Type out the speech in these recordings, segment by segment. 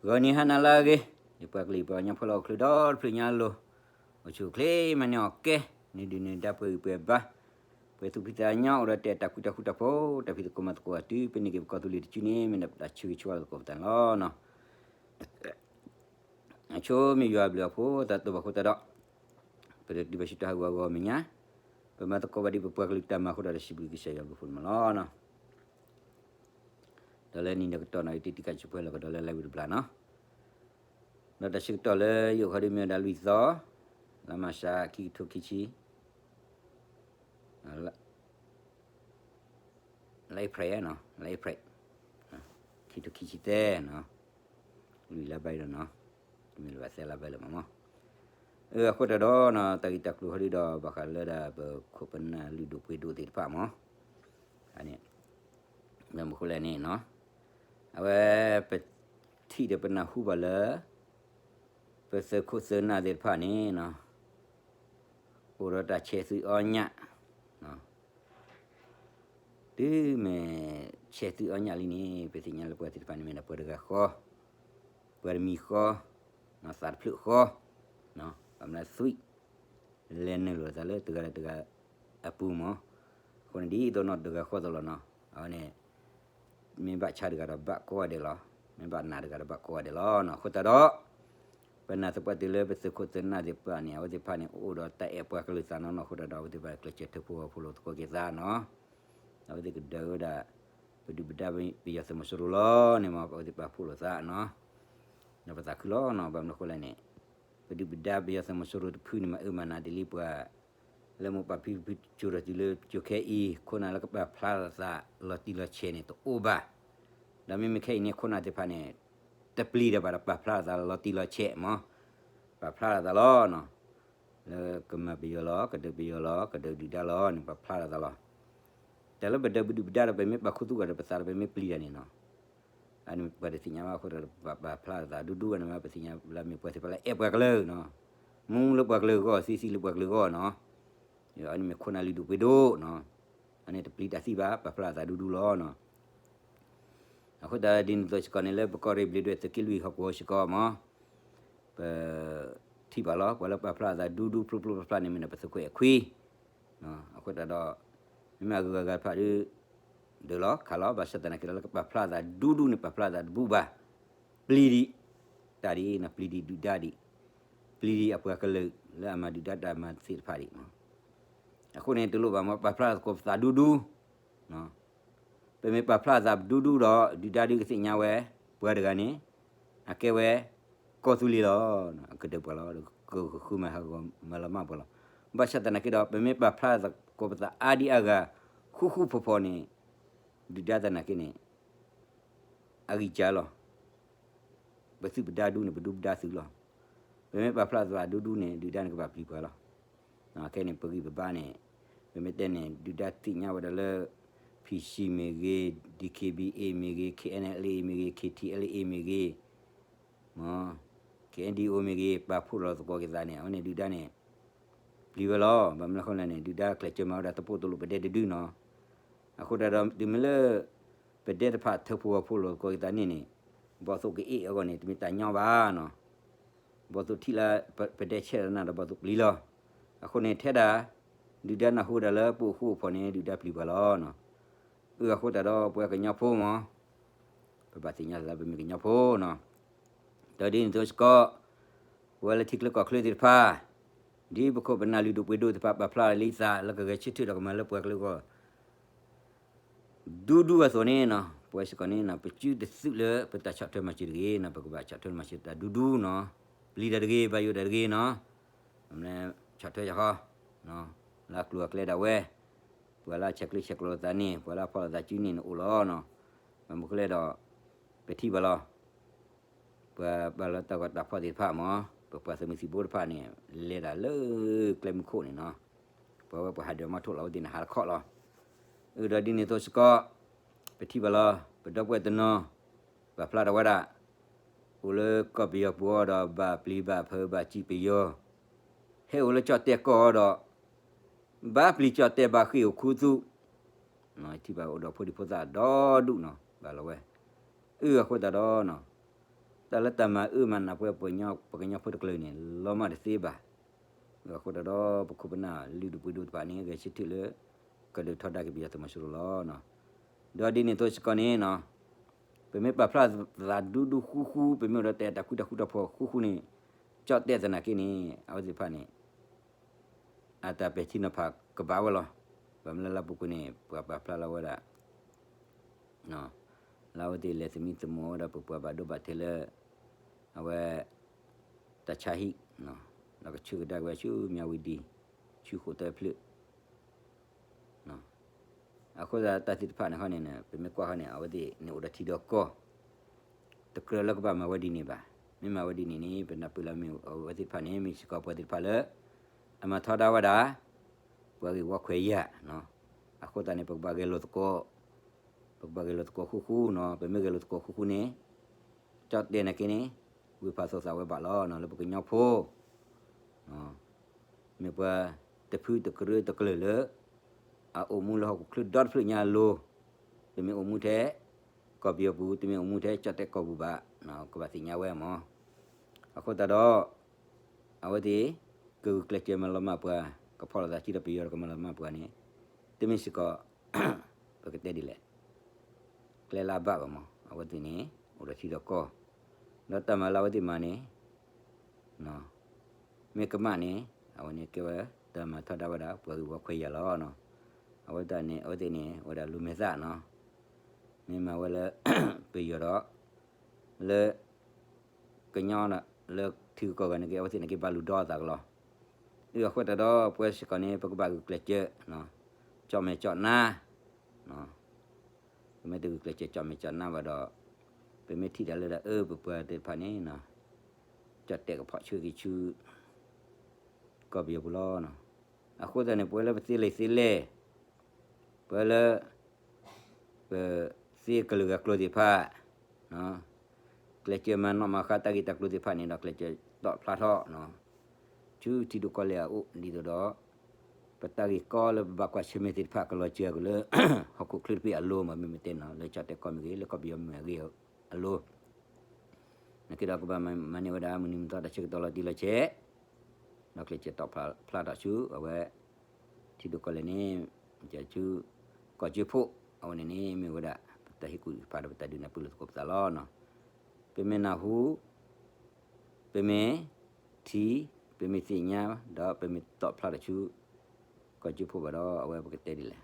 ဂီၤနံၤဟါနၤလၢအဂ့ၤ, ယပှၤကလုာ်ယပှၤကညီဖိလၢဟီၣ်ခိၣ်ချၢဒီတဖျၢၣ်ညါအလိၤ, အိၣ်ဆူၣ်အိၣ်ချ့မၤန့ၢ်အီၣ်ကဲ, န့ၢ်ဒုၣ်န့ၢ်ဒါပှဲၤဂံၢ်ပှဲၤဘါ, ပှဲၤသူၣ်ဖှံသးညီ အိၣ်ဒီးတၢ်အဲၣ်တၢ်ကွံတၢ်ဃူတၢ်ဖိး, တၢ်ဖံးသကိးမၤသကိးအတုၤ ပန့ၢ်က့ၤပကီၢ်သူလ့ၤတစုန့ၣ် မ့ၢ်ဒၣ်ပတၢ်ဆၢဂ့ၤဆၢဝါသကိးပသးန့ၣ်လီၤ. အဆိမ့ၢ်ယွၤအဘျုးအဖှိၣ် တၢ်တိၢ်ဘၣ်ဃိသတးဒီး ပတတုၤဘၣ်ဆူတၢ်ဟးဂူာ်ဟးဂီၤမဲာ်ညါ, ပမၤသကိးဘၣ်ဒ်ပပှၤကလုာ်တၢ်မၤအဃိဒီး တၢ်စံးဘျုးကစၢ်ယွၤဘျုးဖှိၣ်န့ၣ်မးလီၤ. ဒီးလၢနံၤဒီးကတီၢ်နီၤ ယတံၤတံၤခါဆူးဖဲလီၢ်ကဒီးလၢ live တဘျီနီၤ, ဒီးတၢ်ဆၢကတီၢ်လၢယအိၣ်ခီဒုးမ့ၢ်ဝဲဒၣ်လွံၢ်သီ, လါမၢ်ၡး ခံကထိခံဆံ လါအ့ဖြ့ၣ်နီၤ, လါအ့ဖြ့ၣ် ခံကထိခံဆံသၢနီၤ, လွံၢ်လါဘၣ်အံၤဒီးနီၤ, တမ့ၢ်လၢၤဘၣ်သၢလါဘၣ်လၢၤမးမး, အဃိတၢ်ဒီးနီၤ တၢ်ဂ့ၢ်တၢ်ကျိၤဟီဒုးဒီး ဘၣ်ဃးလၢဒၣ်ပခိၣ်ပနၢ်လုၢ်ဒိၣ်ပှ့ၤဒိၣ်သ့ၣ်တဖၣ်မး, န့ၣ် ဘၣ်မနုၤဃိလဲၣ်န့ၣ်နီၤ, အဝဲ ပထံၣ်ဒီးပနၢ်ဟူဘၣ်လၢ ပသုးခိၣ်သုးနၢ်သ့ၣ်တဖၣ်န့ၣ်နီၤ, အိၣ်ဒီးတၢ်ဆဲးသွံၣ်အီညၣ်, တုၤမ့ၢ်ဆဲးသွံၣ်အီညၣ်လံန့ၣ် ပသ့ၣ်ညါလၢပှၤသ့ၣ်တဖၣ်န့ၣ်မ့ၢ်ဒၣ်ပှၤတဂၤဃီ, ပှၤတမံၤဃီ, သးတဖျၢၣ်ဃီ, ဘၣ်မနုၤသွံၣ် လဲၤနုာ်လီၤသးလၢတဂၤဒီးတဂၤအပူၤမး, အဃိန့ၣ်ဒ်သိးနီၢ်တဂၤဃီသိးလီၤနီၤ, အဝဲန့ၣ် မ့ၢ်ဘၣ်ဆါတဂၤဒီးဘၣ်ကိးဂၤဒဲးလီၤ, မ့ၢ်ဘၣ်နးတဂၤဒီးဘၣ်ကိးဂၤဒဲးလီၤနီၤ, အဃိသတးဒီး ပနာ်သပှၢ်တုၤလၢပသုးခိၣ်သုးနၢ်သ့ၣ်တဖၣ်န့ၣ် အဝဲသ့ၣ်တဖၣ်န့ၣ် အိၣ်ဒီးတၢ်အဲၣ်ပှၤကလုာ်သးနီၢ်နီၢ်အဃိသတးဒီး အဝဲသ့ၣ်တဖၣ်ကျဲးစၢးထၢဖှိၣ်ဖှိၣ်လိာ်သကိးက့ၤသးနီၤ, အဝဲသ့ၣ်ကဒၢဝဲဒၣ် ပဒုၣ်ပဒါပယီၤသုးမီၤစိရိၤလီၤန့ၣ်မး အဝဲသ့ၣ်ပာ်ဖှိၣ်လိာ်သးနီၤ, ဒီးပသးခုလီၤနီၤ, ဘၣ်မနုၤအဃိလဲၣ်န့ၣ် ပဒုၣ်ပဒါပယီၤသုးမီၤစိရိၤတဖုန့ၣ် မၤအၢမၤနးဒ်လံပှၤ လၢမိၢ်ပၢ်ဖံဖုကၠိၤဒီးတုၤလၢကၠိၤခဲအံၤ ခိၣ်နၢ်လၢကပာ်ဖျါလီၤသးလီၤတံၢ်လီၤဆဲးန့ၣ် တအိၣ်ဘၣ်, ဒီးမ့မ့ၢ်ခဲအံၤန့ၣ် ခိၣ်နၢ်သ့ၣ်တဖၣ်န့ၣ် တပျံၤဒီးဘၣ်ဒီးပာ်ဖျါလီၤသးလီၤတံၢ်လီၤဆဲးမး, ပာ်ဖျါလီၤသးလီၤနီၤ, လၢကမၤပယီၤလီၤ ကဒုးပယီၤလီၤ ကဒုးဒုၣ်ဒါလီၤန့ၣ် ပာ်ဖျါလီၤသးလီၤ, တၢ်လၢပဒုးပဒုၣ်ပဒါဒီး ပမ့ၢ်ပာ်ခူသူၣ်ဂၤဒီး ပသးဒီးပမ့ၢ်ပျံၤတၢ်န့ၣ်နီၤ အန့ၣ်ပှၤတသ့ၣ်ညါဘၣ်အဃိဒီး ပပာ်ဖျါလီၤသးဒူဒူဘၣ်န့ၣ်မး ပသ့ၣ်ညါလၢမ့ၢ်ပှၤသ့ၣ်တဖၣ်လၢအဲၣ်ပှၤကလုာ်နီၤ, မူလၢပှၤကလုာ်အဂီၢ် သ့သ့လၢပှၤကလုာ်အဂီၢ်နီၤ, အန့ၣ်မ့ၢ်ခိၣ်နၢ်လုၢ်ဒိၣ်ပှ့ၤဒိၣ်နီၤ, အန့ၣ်တပျံၤတၢ်သံဘၣ် ပာ်ဖျါလီၤသးဒူဒူလီၤနီၤ, အဃိသတးဒ်န့ၣ်အသိးစ့ၢ်ကီးန့ၣ် လၢပကီၢ်ရ့ၣ်ဘျ့းဒွဲၣ်သုးက့လွံၢ်ဟီၣ်ကဝီၤစ့ၢ်ကီးမး ပထံၣ်ဘၣ်လီၤ ပှၤလၢပာ်ဖျါလီၤသးဒူဒူဖျိဖျိဖျါဖျါန့ၣ် မ့ၢ်ဒၣ်ပသုးခိၣ်အဲၣ်ခွံ, အဃိသတးဒီး မ့မ့ၢ်အဂုၤအဂၤတဖၣ်ဒီး ဒုးလီၤခးလီၤ ဘၣ်ဆၣ်သနာ်က့ဒီး လၢကပာ်ဖျါလီၤသးဒူဒူန့ၣ် ပာ်ဖျါလီၤသးတဘူၣ်ဘၣ်, ပျံၤဒံး တၢ်ဒ်အံၤနီၤ ပျံၤဒံးဒုၣ်ဒါဒံး, ပျံၤဒံးအပှၤကလုာ်လၢအမၤဒုၣ်ဒါတၢ်မၤသ့ၣ်တဖၣ်ဒံး, အဃိန့ၣ် တလိၣ်ဘၣ်မး ပာ်ဖျါလီၤသကိးပသးဒူဒူ ပမ့ၢ်ပာ်ဖျါလီၤသးဒူဒူဒီး ဒုၣ်ဒါဒုးကသ့ၣ်ညါဝဲ ပှၤတဂၤန့ၣ် အကဲဝဲ ကီၢ်သူလ့ၤလီၤ, အကဒုးပှၤလီၤ, ကဃုမၤဟးဂီၤမၤလီၤမၢ်ပှၤလီၤ. ဘၣ်ဆၣ်သနာ်က့ဒီး ပမ့ၢ်ပာ်ဖျါသကိးပသးအါဒံအါဂၤ ဃူဃူဖိးဖိးန့ၣ် ဒုၣ်ဒါသနာ်က့န့ၣ် အဂံၢ်စၢ်လီၤ. ပသုးပဒါဒူန့ၣ် ပဒူပဒါသုးလီၤ. ပမ့ၢ်ပာ်ဖျါသးဒူဒူန့ၣ် ဒုၣ်ဒါန့ၣ်ကဘၣ်ပျံၤပှၤလီၤ. ခဲအံၤန့ၣ် ပဂံၢ်ပဘါန့ၣ် ပမ့ၢ်တဲန့ၣ် ဒုၣ်ဒါသ့ၣ်ညါဝဲဒၣ်လၢ ဖံၣ်ၡံၣ်မ့ၢ်ဂ့ၤ, ဒံၣ်ခ့ၣ်ဘံၣ်အ့ၣ်မ့ၢ်ဂ့ၤ, ခ့ၣ်အဲၣ်အဲၣ်လ်အ့ၣ်မ့ၢ်ဂ့ၤ, ခ့ၣ်ထံၣ်အဲၣ်လ်အ့ၣ်မ့ၢ်ဂ့ၤ, ခ့ၣ်အဲၣ်ဒံၣ်အိၣ်မ့ၢ်ဂ့ၤ ပာ်ဖှိၣ်လီၤသကိးက့ၤသးန့ၣ် အဝဲန့ၣ်ဒုၣ်ဒါန့ၣ် ပျံၤဝဲလီၤ. ဘၣ်မနုၤအဃိလဲၣ်န့ၣ် ဒုၣ်ဒါကျဲးစၢးမၤဝဲဒၣ်သပိတ်တလိာ်ပဒဲတဒုနီၤ. အဃိသတးဒီး တုၤမ့ၢ်လၢ ပဒဲတဖၣ်ထၢဖှိၣ်ဂီၤဖှိၣ်လိာ်သကိးက့ၤသးန့ၣ်န့ၣ် ဘီၣ်သိၣ်ကအ့ၣ်အဂီၢ်န့ၣ် တမ့ၢ်တၢ်ညီဘၣ်နီၤ. ဘီၣ်သိၣ်ထံၣ်လၢပဒဲဆဲးလီၤနၤဒီးဘီၣ်သိၣ်ပျံၤလီၤ. အဃိန့ၣ်ထဲဒၣ် ဒုၣ်ဒါနၢ်ဟူဝဲဒၣ်လၢပအိၣ်ဃူအိၣ်ဖိးန့ၣ် ဒုၣ်ဒါပျံၤပှၤလီၤနီၤ. အဃိသတးဒီးပဝဲကညီဖိမး ပဘၣ်သ့ၣ်ညါသးလၢပမ့ၢ်ကညီဖိနီၤ. ဒီးဒ်န့ၣ်အသိးစ့ၢ်ကီး ပဝဲလၢထံချၢကီၢ်ချၢသ့ၣ်တဖၣ် ဒ်ပခိၣ်ပနၢ်လုၢ်ဒိၣ်ပှ့ၤဒိၣ်သ့ၣ်တဖၣ် ပာ်ဖျါလီၤလံသးလၢကဂဲၤဆၢထၢၣ်ဒီးကမၤလၢပှၤကလုာ်အဂီၢ် ဒူဒူအသိးန့ၣ်နီၤ ပဝဲစ့ၢ်ကီးန့ၣ်နီၤ ပစုတသုးလၢပတၢ်ဆီၣ်ထွဲမၤစၢၤတဂ့ၤနီၤ ပကဘၣ်ဆီၣ်ထွဲမၤစၢၤတၢ်ဒူဒူနီၤ ပျံၤတၢ်တဂ့ၤ ဘၣ်ယိၣ်တၢ်တဂ့ၤနီၤ ဆီၣ်ထွဲယၤဃီ လၢအကျိၤအကျဲဒၣ်ဝဲ ပှၤလၢအဆဲးကျၢဆဲးကျိးလိာ်သးန့ၣ် ပှၤလၢအဖီၣ်လိာ်သးစုန့ၣ် နအိၣ်လီၤနီၤ ဘၣ်မနုၤဃိလဲၣ်ဒီး ပထံၣ်ဘၣ်လီၤ ပှၤပာ်လီၤတၢ်ဂီၤတၢ်ဖီၣ်သ့ၣ်တဖၣ်မး ပပှၤသုးမုၢ်သံၣ်ဘိတဖၣ်န့ၣ် လဲၤဒၣ်လၢကျဲမုၢ်ခိၣ်န့ၣ်နီၤ ပှၤဝဲပှၤဟးဒၢးမီထိၣ်လီၤဝဲသ့ၣ်န့ၣ် ဟးတခီလီၤ အၢဒီးဒ်န့ၣ်အသိးစ့ၢ်ကီး ပထံၣ်ဘၣ်လီၤ ပဒီပုၢ်ဝဲၢ်တနီၤ ပာ်ဖျါထီၣ်ဝဲဒၣ် အိၣ်လၢကီၢ်ပယီၤပူၤအီၤဒီး ဘၣ်ပျံၤဘၣ်ဖုးဘၣ်စံၣ်ပယီၤ ဟဲအိၣ်လၢကၠီၣ်တဲၣ်ကီၢ်အီၤဒီး ဘၣ်ပျံၤကၠီၣ်တဲၣ်ဘၣ်ဃ့ၢ်အိၣ်ခူသူၣ် ထံၣ်ဘၣ်အိၣ်ဒီးဖိဒံဖိသၣ်ဒီဒူၣ်နီၤ ဘၣ်လီၤဝဲ အၢအဃိသတးဒီးနီၤ တၢ်လၢတၢ်မၤအၢမၤနးပှဲၤ ပှၤကညီဖိတကလုာ်န့ၣ် လီၤမၢ်တသ့ဘၣ်. အဃိသတးဒီး ပခိၣ်ပနၢ်လုၢ်ဒိၣ်ပှ့ၤဒိၣ်တဖၣ်န့ၣ် ဂဲၤဆၢထၢၣ်လၢ ကဒုးထီဒါက့ၤပယီၤသုးမီၤစိရိၤလီၤ. ဒီးဒ်န့ၣ်အသိးစ့ၢ်ကီးန့ၣ် ပမ့ၢ်ပာ်ဖျါသးဒူဒူဃူဃူ ပမ့ၢ်အိၣ်ဒီးတၢ်အဲၣ်တၢ်ကွံတၢ်ဃူတၢ်ဖိးဃူဃူန့ၣ် ကၠီၣ်တဲၣ်သနာ်က့န့ၣ် အဝဲသ့ၣ်တဖၣ်န့ၣ် အတၢ်ပဲာ်ထံနီၤဖးကဘၣ်ဝဲလီၤ. ဘၣ်မနုၤလၢလၢပူၤကွံာ်န့ၣ် ပှၤပာ်ဖျါလီၤဝဲဒၣ် လၢအဝဲသ့ၣ်လဲၤသမံသမိးဝဲဒၣ်ပပှၤဘၣ်ဒိဘၣ်ထံးလၢ အဝဲ တၢ်ဆါဟံၣ် ဒီးကဆှၢကဒါက့ၤဝဲဆူမၠၣ်ဝတံၤ ဆူဃိၣ်သၢဖျၢၣ် အဃိသတးတၢ်သ့ၣ်တဖၣ်န့ၣ်ခီန့ၣ် ပမ့ၢ်ကွၢ်ခီန့ၣ် အဝဲသ့ၣ်န့ၣ်အိၣ်ဒီးထံဒီးကီၢ် တကြၢးလၢကဘၣ်မၤဝဲဒ်န့ၣ်ဘၣ်. မ့ၢ်မၤဝဲဒ်န့ၣ်န့ၣ် ပနၢ်ပၢၢ်လၢမ့ၢ်အဝဲသ့ၣ်တဖၣ်န့ၣ် မ့ၢ်စ့ၢ်ကီးပှၤသ့ၣ်တဖၣ်လၢ အမၤထီဒါဝဲဒၣ် ပှၤဂ့ၢ်ဝီခွဲးယာ် အဃိသတးန့ၣ် ပကဘၣ်ဂဲၤလိာ်သကိး ပကဘၣ်ဂဲၤလိာ်သကိးဃူဃူနီၤ. ပမ့ၢ်ဂဲၤလိာ်သကိးဃူဃူန့ၣ် ကၠီၣ်တဲၣ်နာ်က့န့ၣ် ဝ့ၢ်ဖးသိသးဝဲဘၣ်လီၤနီၤ လၢပကညီဖိ မ့ၢ်ပှၤတဖုတကရၢတကလုာ်လၢ အအိၣ်မူလၢဟီၣ်ခိၣ်ချၢဒီတဖျၢၣ်ညါအလိၤ, တမ့ၢ်အိၣ်မူထဲ ကီၢ်ပယီၤပူၤ, တမ့ၢ်အိၣ်မူထဲကၠီၣ်တဲၣ်ကီၢ်ပူၤဘၣ်, ကဘၣ်သ့ၣ်ညါဝဲမး. အဃိသတးဒီး အဝဲသ့ၣ် ကဂုာ်ကျဲးစၢးမၤလီၤမၢ်ပှၤ, ကဖီၣ်လိာ်သးစုဒီးပယီၤဒီးကမၤလီၤမၢ်ပှၤန့ၣ် တမ့ၢ်စ့ၢ်ကီး ပကတဲဒ်လဲၣ် ကျဲလၢအဘၣ်ဘၣ်မး. အဝဲသ့ၣ်န့ၣ် အိၣ်ဒီးထံဒီးကီၢ်, ဒီးတၢ်မၤလၢအဝဲသ့ၣ်မၤန့ၣ် မ့ၢ်ကမၣ်န့ၣ် အဝဲန့ၣ်ကဲဝဲတၢ်မၤထီဒါဝဲဒၣ် ပှၤဂ့ၢ်ဝီခွဲးယာ်လီၤ. အဝဲသ့ၣ်န့ၣ် အဝဲသ့ၣ်န့ၣ် ဝဲဒၣ်လူၤမဲာ်သၣ်နီၤ, မ့ၢ်မၤဝဲလၢ ပယီၤဒီး လၢ ကညီ လၢထံဂုၤကီၢ်ဂၤန့ၣ်က့ အဝဲသ့ၣ်န့ၣ်က့ဘၣ်လူၤဒီသးကလီၤ. အဃိသတးဒီး ပဝဲစ့ၢ်ကီးန့ၣ် ပကဘၣ်ဂုာ်ကျဲးစၢး ကၠီၣ်မဲာ်ကၠီၣ်နါ ပမ့ၢ်တဂုာ်ကျဲးစၢးကၠီၣ်မဲာ်ကၠီၣ်နါဘၣ်ဒီး ပမ့ၢ်ထံၣ်တၢ်လၢဒၣ်အၢ ပပှၤသ့ၣ်တဖၣ်န့ၣ် ကၠီၣ်တဲၣ်ကဖီၣ်ဆၢက့ၤဆူ ကီၢ်ပယီၤပူၤလီၤ. အဃိသတးန့ၣ် ပဝဲလၢပသ့လဲၣ်သ့လဲၣ် ပဝဲလၢ ပသ့ကလုာ်ဂၤကျိၤသ့ၣ်တဖၣ် ကျဲးစၢးမၤနီၣ်မၤဃါတၢ်ဂ့ၢ်တၢ်ကျိၤသ့ၣ်တဖၣ်န့ၣ်ဒီး ကျဲးစၢးတီၣ်ဖျါထီၣ် ဆူထံဒိၣ်ကီၢ်လဲၢ်အအိၣ် ဒ်သိးဒီး ပတၢ်ဂ့ၢ်ကီလၢပဘၣ်ကွၢ်ဆၢၣ်မဲာ်သ့ၣ်တဖၣ် ကလီၤစၢၤက့ၤလၢ ဟီၣ်ခိၣ်ချၢတဖၣ်အလိၤ မ့မ့ၢ်တဲနီၤ လၢကၠီၣ်တဲၣ်ကီၢ်မ့ၢ်ဂ့ၤ လၢကီၢ်ပယီၤမ့ၢ်ဂ့ၤအလိၤ နာ်က့ဒီးကဘၣ်မၤန့ၢ်ဝဲဒၣ် မုၢ်နံၤမုၢ်သီတၢ်ဆၢကတီၢ်လီၤတံၢ်လီၤဆဲး ဒီးကျဲးစၢးတီၣ်ဖျါထီၣ်ဆူ အဝဲ ထံဒိၣ်ကီၢ်လဲၢ်န့ၣ် ကဆူ ကီၢ်ကၠိဖိ အဝဲန့ၣ်န့ၣ် မ့ၢ်ဝဲဒၣ် ပတၢ်ဟ့ၣ်ကူၣ်ဟ့ၣ်ဖးဒီးပတၢ်ဒုးနၢ်ပၢၢ်လိာ်သကိးပသးလီၤ. ပမ့ၢ်နၢ်ဟူ ပမ့ၢ်ထံၣ် ပမ့ၢ်သ့ၣ်ညါ ဒီးပမ့ၢ်တီၣ်ဖျါထီၣ်ဆူ ကီၢ်ကၠိဖိဘၣ်ဒီး အဝဲပကတဲဒ်လဲၣ်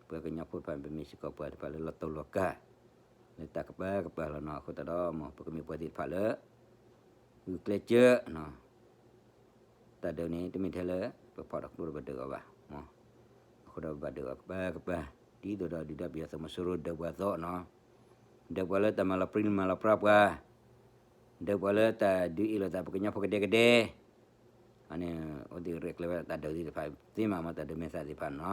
ပှၤကညီဖိတဖၣ် ပမ့ၢ်စ့ၢ်ကီးပှၤတဖၣ်လၢလီၤတိၢ်လီၤကၢ် လၢတၢ်ကပၤကပၤလီၤနီၤ. အဃိသတးဒီး မ်ပကမ့ၢ်ပှၤသ့ၣ်တဖၣ်လၢ ဂုာ်ကျဲးစၢး တၢ်ဒုးန့ၣ် တမ့ၢ်ထဲလၢ ပဖီၣ်တၢ်ကျိဒီးပဒုးအီၤဘၣ်. အဃိဒီးပဘၣ်ဒုးအီၤကပၤကပၤ ဒ်သိးဒီးဒုၣ်ဒါပယီၤသုးမီၤစိရိၤဒုးပှၤအသိးနီၤ. ဒုးပှၤလၢတၢ်မၤလီၤပြံလီၤမၤလီၤပြါပှၤ ဒုးပှၤလၢတၢ်ဒုးအ့ၣ်လိာ်သးပှၤကညီဖိကဒဲကဒဲ အန့ၣ် အိၣ်သ့ၣ်ရဲၣ်ကျဲၤဝဲဒၣ်တၢ်ဒုးသ့ၣ်တဖၣ် သ့မးမ့ၢ်တၢ်ဒုးမဲာ်သၣ်သ့ၣ်တဖၣ်နီၤ.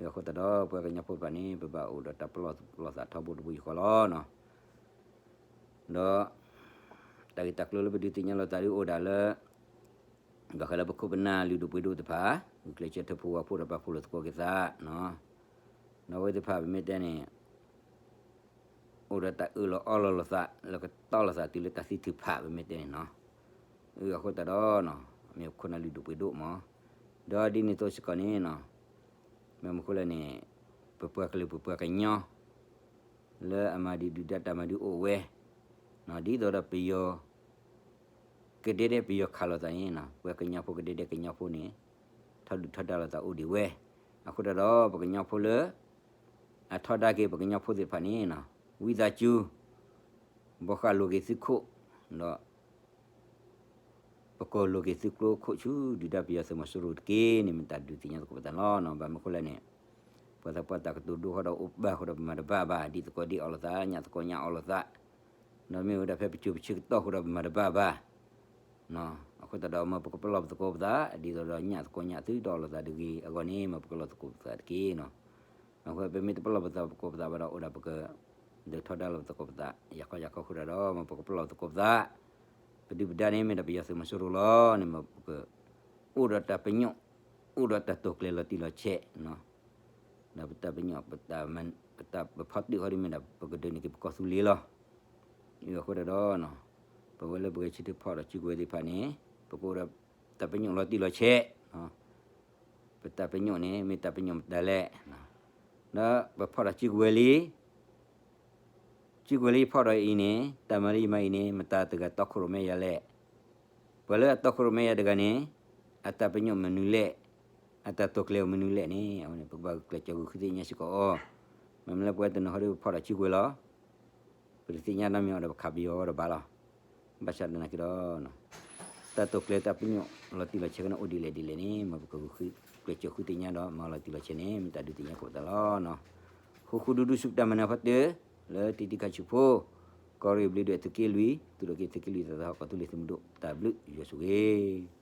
အဃိသတးဒီး ပှၤကညီဖိတဖၣ်န့ၣ် ပဘၣ်အိၣ်ဒီးတၢ်ပလီၢ်ပလီၢ်သးထီဘိတဘိယူၢ်ဃီလီၤနီၤ. ဒီး တၢ်ဂ့ၢ်တၢ်ကျိၤလၢပဒုးသ့ၣ်ညါလိာ်သးဒ်အိၣ်ဒၣ်လၢ ဘၣ်ဃးလၢပခိၣ်ပနၢ်လုၢ်ဒိၣ်ပှ့ၤဒိၣ်တဖၣ် ဂုာ်ကျဲးစၢးထၢဖှိၣ်ဝဲဖှိၣ်ဒီးပာ်ဖှိၣ်လိာ်သကိးက့ၤသးနီၤ. ဒီးအဝဲသ့ၣ်တဖၣ်ပမ့ၢ်တဲန့ၣ် အိၣ်ဒီးတၢ်အၢၣ်လီၤအီလီၤလိာ်သး လၢကတီလိာ်သးတုၤလၢတၢ်သံထုးဖးပမ့ၢ်တဲန့ၣ်နီၤ. အဃိသတးဒီး မ့ၢ်ခိၣ်နၢ်လုၢ်ဒိၣ်ပှ့ၤဒိၣ်မး ဒီးဒ်န့ၣ်အသိးစ့ၢ်ကီးန့ၣ်နီၤ မ့ၢ်မနုၤဃိလဲၣ်န့ၣ် ပပှၤကလုာ်ပပှၤကညီ လၢအမၤဒံးဒုၣ်ဒါတၢ်မၤဒုးအိၣ်ဝဲ ဒ်သိးဒီးပယီၤ ကဒဲဒဲပယီၤခးလိာ်သးန့ၣ်နီၤ ပှၤကညီဖိကဒဲဒဲကညီဖိန့ၣ် ထီဒုၣ်ထီဒါလိာ်သးအိၣ်ဒံးဝဲ. အဃိသတးဒီး ပကညီဖိလၢ အထီဒါက့ၤပကညီဖိသ့ၣ်တဖၣ်န့ၣ်နီၤ ဝံသးစူၤ ဘီဃာ်လိာ်က့ၤသုခိၣ် ဒီး ပကိးလိာ်က့ၤသုကျိခိၣ်ဆူ ဒုၣ်ဒါပယီၤသုးမီၤစိရိၤတက့ၢ်န့ၣ် မ့ၢ်တၢ်ဒုးသ့ၣ်ညါသကိးပသးလီၤနီၤ. ဘၣ်မနုၤဃိလဲၣ်န့ၣ် ပှၤသးပှၢ်တၢ်ကတိၤဒိဃီဒီးအိၣ်ဘၣ်ဃီဒီးပမၤတဘၣ်ဘၣ် ဒ်သကိးဒ်အီၤလိာ်သး ညၣ်သကိးညၣ်အီၤလိာ်သး ဒီးမ့ၢ်ဝဲဒၣ်ဖဲပစိၤပဆၢကတီၢ်ဃီဒီးပမၤတဘၣ်ဘၣ် အဃိသတးဒီး မ်ပကပလီၢ်ပသကိးပသး ဒ်သိးဒီးညၣ်သကိးညၣ်သုဒီးအီၤလိာ်သးတဂ့ၤအဂီၢ်န့ၣ် မ်ပကလီၢ်သကိးပသးတက့ၢ်နီၤ. အဃိပမ့ၢ်တပလီၢ်ပသကိးပသးဘၣ်ဒီး အိၣ်ဒၣ်ပက ဒုးထီဒါလိာ်ပသကိးပသး ယၤခီယၤခီဃိဒီး မ်ပကပလီၢ်ပသကိးပသး ပဒုၣ်ပဒါန့ၣ်မ့ၢ်ဒၣ်ပယီၤသုးမီၤစိရိၤလီၤန့ၣ် မ်ပက အိၣ်ဒီးတၢ်ပညိၣ် အိၣ်ဒီးတၢ်တိာ်ကျဲၤလီၤတံၢ်လီၤဆဲး ဒီးပတၢ်ပညိၣ် ပတၢ်ပဖီတၢၣ်ဃီဒ်မ့ၢ်ဒၣ် ပကဒုးန့ၢ်က့ၤပကီၢ်သူလ့ၤလီၤ. အဃိဒီး ပဝဲလၢပဂဲၤဆၢထၢၣ်ဖီၣ်ဒီးစုကဝဲၤသ့ၣ်တဖၣ်န့ၣ် ပကအိၣ်ဒီးတၢ်ပညိၣ်လီၤတံၢ်လီၤဆဲး, ပတၢ်ပညိၣ်န့ၣ် မ့ၢ်တၢ်ပညိၣ်မတၤလဲၣ်, ဒီးပဖီၣ်ဒီးစုကဝဲၤလံ စုကဝဲၤလၢယဖီၣ်ဒီးအံၤန့ၣ် တၢ်မၤလၢယမၤအံၤန့ၣ် မတၤတဂၤတီခိၣ်ရိၣ်မဲယၤလဲၣ်. ပှၤလၢအတီခိၣ်ရိၣ်မဲယၤတဂၤန့ၣ် အတၢ်ပညိၣ်မနုၤလဲၣ်, အတၢ်တိာ်ကျဲၤမနုၤလဲၣ်န့ၣ် အဝဲန့ၣ် ပကဘၣ်ကျဲးစၢးဂုာ်ဃုသ့ၣ်ညါစ့ၢ်ကီးအီၤ. မ့မ့ၢ်လၢပဝဲတနီၤဟီဒီး ပဖီၣ်ဒီးစုကဝဲၤလီၤ. ပတသ့ၣ်ညါနီတမံၤအီၤဒီး ပခးပယီၤဝဲဒီးဘၣ်လီၤ. ဘၣ်ဆၣ်သနာ်က့ဒီး တၢ်တိာ်ကျဲၤတၢ်ပညိၣ်လီၤတံၢ်လီၤဆဲးကန့ၣ်အိၣ်ဒ်လဲၣ်ဒ်လဲၣ်န့ၣ် မ်ပကဂုာ်ဃု ကျဲးစၢးဃုသ့ၣ်ညါဒီး မၤလီၤတံၢ်လီၤဆဲးန့ၣ် မ့ၢ်တၢ်ဒုးသ့ၣ်ညါကိးပသးလီၤ. ဃူဃူဒူဒူဆူပတၢ်မၤနၢၤဖီတၢၣ် လၢတံၤတံၤခါဆူၣ်ဖိ, ကီၢ်ရ့ၣ်ဘျုးဒွဲၣ်သုးက့လွံၢ်, သုးဒီးက့ၤသုးက့လွံၢ်သးသဟီၣ် ကီၢ်သူလ့ၤသုးမုၢ်ဒိၣ် တၢ်ဘျုးယွၤဆိၣ်ဂ့ၤ